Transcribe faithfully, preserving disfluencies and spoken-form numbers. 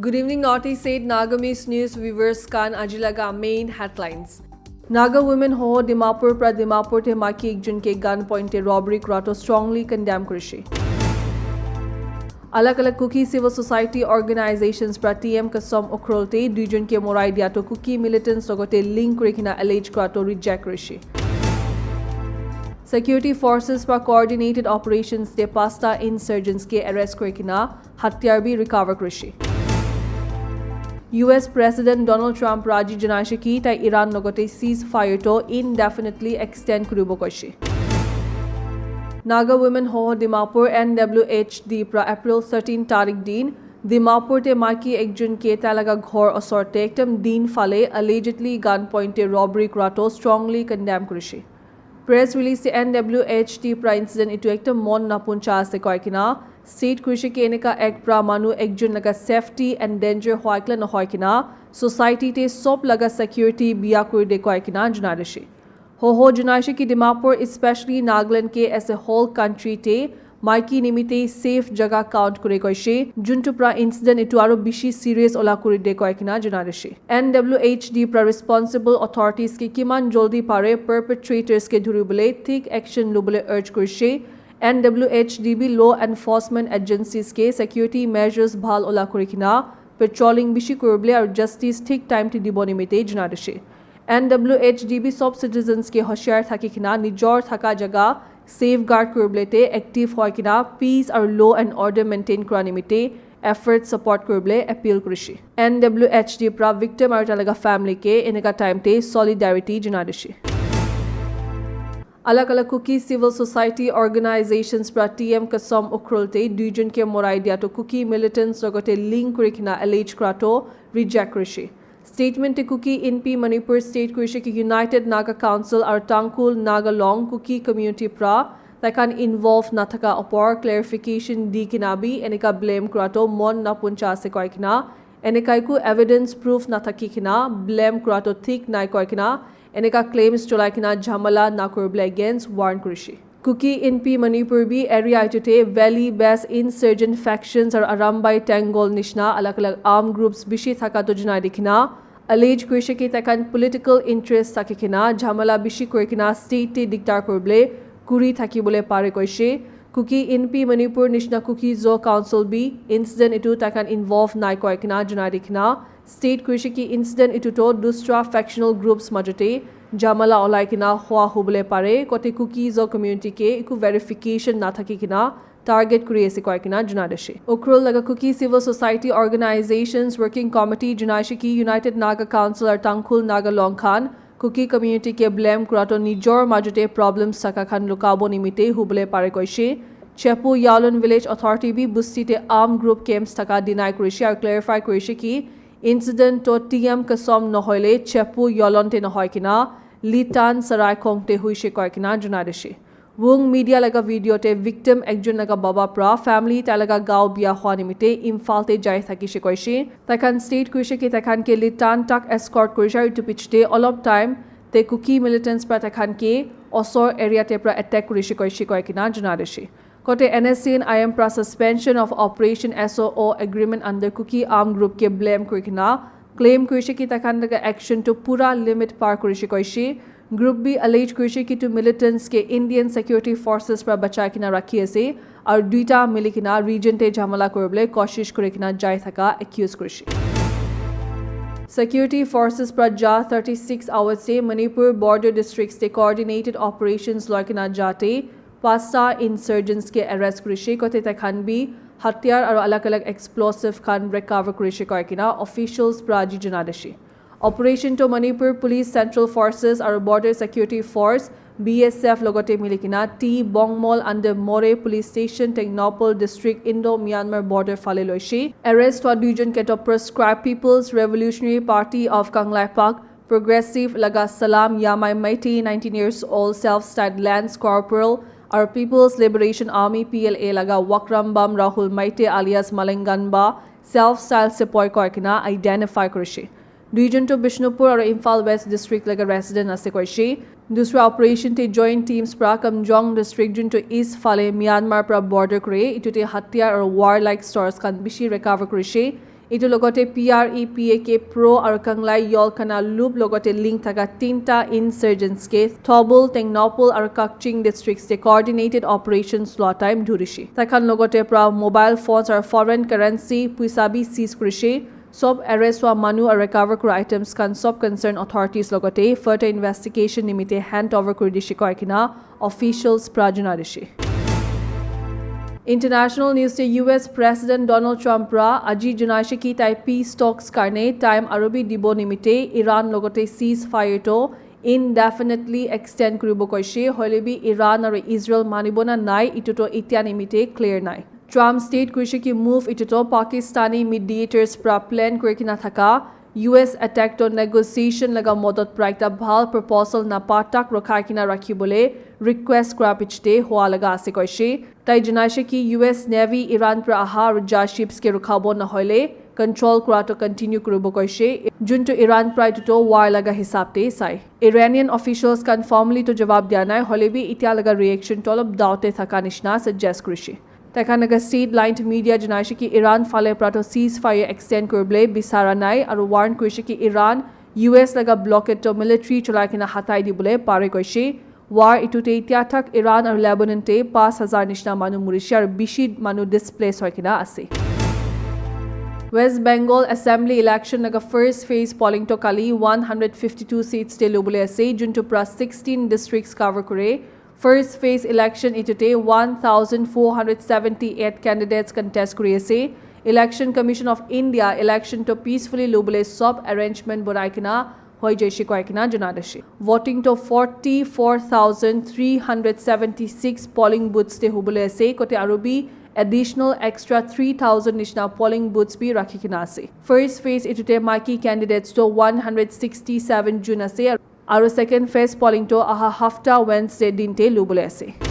Good evening, Northeast eight Nagamese News viewers. Khan aji laga main headlines. Naga women Hoho Dimapur pra Dimapur te maiki ekjon ke gun point te robbery kura toh strongly condemn kurishi. Alag alag Kuki civil society organizations pra T M Kasom Ukhrul te duijon ke morai dia toh Kuki militants logote link kuri kena allege kura toh reject kurishi. Security forces pra coordinated operations te pasta insurgents ke arrest kuri kena hathiyar bi recover kurishi. U S President Donald Trump pra aji janaishe ki tai Iran logote ceasefire toh indefinitely extend kuribo koishe. Naga women Hoho Dimapur N W H D pra April thirteen tarik din Dimapur te maiki ekjon ke tai laga ghor osor te ekdam din phale allegedly gun point te robbery kura toh strongly condemn kurishi. Press release te N W H D pra incident itu ekta mon napuncha ase koi kena state kurishe ki eneka ek pra manu ekjon laga safety and danger hoikla nohoi kena society te sob laga security biya kuri de koi kena janai dishe. Hoho janaishe ki Dimapur, especially Nagaland ke as a whole country te maiki nimite safe jaga count kuri koishe, juntu pra incident itu aro bishi serious ola kuri de koi kena janai dishe. N W H D pra responsible authorities ke kiman joldi pare perpetrators ke dhuribole thik action lubole urge kurishe. N W H D bi law enforcement agencies ke security measures bhal ola kuri kena patrolling bishi kuribole aro justice thik time te dibo nimite janai dishe. N W H D bi sob citizens ke hoshiar thaki kena nijor thaka jaga safeguard kuribole te active hoi kena peace aru law and order maintain kura nimite effort support kuribole appeal kurishi. N W H D pra victim aru tai laga family ke eneka time te solidarity janai dishi. Alag alag Kuki civil society organizations pra T M Kasom Ukhrul te duijon ke morai dia toh Kuki militants logote link kuri kena allege kura toh reject kurishi. Statement te Kuki Inpi Manipur state kurishe ki United Naga Council aru Tangkhul Naga Long Kuki community pra tai khan involve nathaka opor clarification di kena bi eneka blame kura toh mon napuncha ase koi kena eneka eku evidence proof nathaki kena blame kura toh thik nai koi kena eneka claims cholai kena jhamala nakuribole against warn kurishi. Kuki Inpi Manipur bi area itu te valley based insurgent factions aru Arambai Tenggol nishina alag alag armed groups bishi thaka toh janai di kena allege kurishe ki tai khan political interest thaki kena jhamala bishi kuri kena state te diktar kuribole kuri thakibole pare koishe. Kuki Inpi Manipur nishina Kuki Zo Council bi incident itu tai khan involve nai koi kena janai di kena state kurishe ki incident itu toh dusra factional groups majote jhamala olai kena hua hubole pare, kote Kuki Zo community ke eku verification nathaki kena target kuri ase koi kena janai dishe. Ukhrul laga Kuki civil society organizations working committee janaishe ki United Naga Council aru Tangkhul Naga Long khan Kuki community ke blame kura toh nijor majote problems thaka khan lukabo nimite hubole pare koishe. Chepu Yalon village authority bi busti te armed group camps thaka deny kurishe aru clarify kurishe ki incident toh T M Kasom nohoile Chepu Yalon te nohoi kena Litan Sarai Khong te huishe koi kena janai dishe. Wung media laga video te victim ekjon laga baba pra family tai laga gao bia hua nimite Imphal te jai thakishe koishe. Tai khan state kurishe ki tai khan ke Litan tak escort kurishe aru itu pichete olop time te Kuki militants pra tai khan ke osor area te pra attack kurishe koishe koi kena janai dishe. Kote N S C N I M pra suspension of operation S O O agreement under Kuki armed group ke blame kuri kena claim kurishe ki tai khan laga action to pura limit par kurishe koishe. Group bi allege kurishe ki tu militants ke Indian security forces pra bachai kena rakhi ase aru duita mili kena region te jhamala kuribole koshish kuri kena jai thaka accuse kurishe. Security forces pra ja thirty six hours te Manipur border districts te coordinated operations loi kena jate pasta insurgents ke arrest kurishe kote tai khan bi hathiyar aru alag alag explosive khan recover kurishe koi kena officials pra aji janai dishe. Operation to Manipur Police, Central Forces aru Border Security Force, B S F logote mili kena T Bongmol under Moreh Police Station, Tengnoupal District, Indo-Myanmar Border phale loishe. Arrest hua duijon ke toh proscribed People's Revolutionary Party of Kangleipak, Progressive laga Salam Yamai Meitei, nineteen years old, self-styled Lance Corporal, aru People's Liberation Army, P L A laga Wakram Bam Rahul Meitei alias Malenganba, self-styled Sepoy koi kena identify kurishe. Duijon toh Bishnupur aru Imphal West District laga resident ase koishe. Dusra operation te joint teams pra Kamjong District juntu east phale Myanmar pra border kure, itu te hathiyar aru warlike stores khan bishi recover kurishe. Etu logote P R E P A K Pro aru Kanglai Yol Kana loop logote link thaka tinta insurgents ke Thoubal, Tengnoupal aru Kakching districts te coordinated operations lua time dhurishi. Taikhan logote pra mobile phones aru foreign currency puisa bi seize kurishi. Sob arrest hua manu aru recover kura items khan sob concerned authorities logote further investigation nimite hand over kuri dishi koi kina officials pra jana dishi. International news te U S President Donald Trump pra aji janaishe ki tai peace talks karne time aru bi dibo nimite Iran logote ceasefire to indefinitely extend kuribo koishe, hoile bi Iran aru Israel manibo na nai, itu to itya nimite clear nai. Trump state kurishe ki move itu to Pakistani mediators pra plan kuri kina thaka U S attack to negotiation laga modot pra ekta bhal proposal napa tak rokhai kina rakhibole request kura pichete hua laga ase koishe. Tai janaishe ki U S Navy Iran pra aha aru ja ships ke rukhabo nahoile control kura to continue kuribo koishe, juntu Iran pra itu to war laga hisab te sai. Iranian officials khan formally to jawab dia nai, hoile bi itya laga reaction to olop doubt te thaka nishina suggest kurishe. Taikhan laga state line media janaishe ki Iran phale pra to ceasefire extend kuribole bisara nai aru warn kurishe ki Iran U S laga blockade to military cholai kina hatai dibole pare koishe. War itu te itya thak Iran aru Lebanon te paanch hazar nishina manu murishe aru bishi manu displace hoi kina ase. West Bengal Assembly election laga first phase polling to kali one hundred fifty-two seats te lubole ase, juntu pra sixteen districts cover kure. First phase election itu te one thousand four hundred seventy-eight candidates contest kuri ase. Election Commission of India election to peacefully lubole sob arrangement bonai kina hoi jaishe koi kina jana dishi. Voting to forty-four thousand three hundred seventy-six polling booths te hubole ase, kote aru bi additional extra three thousand nishina polling booths bi rakhi kina ase. First phase itu te maiki candidates to one hundred sixty-seven jun ase, aru second phase polling to aha hafta Wednesday din te lubole ase.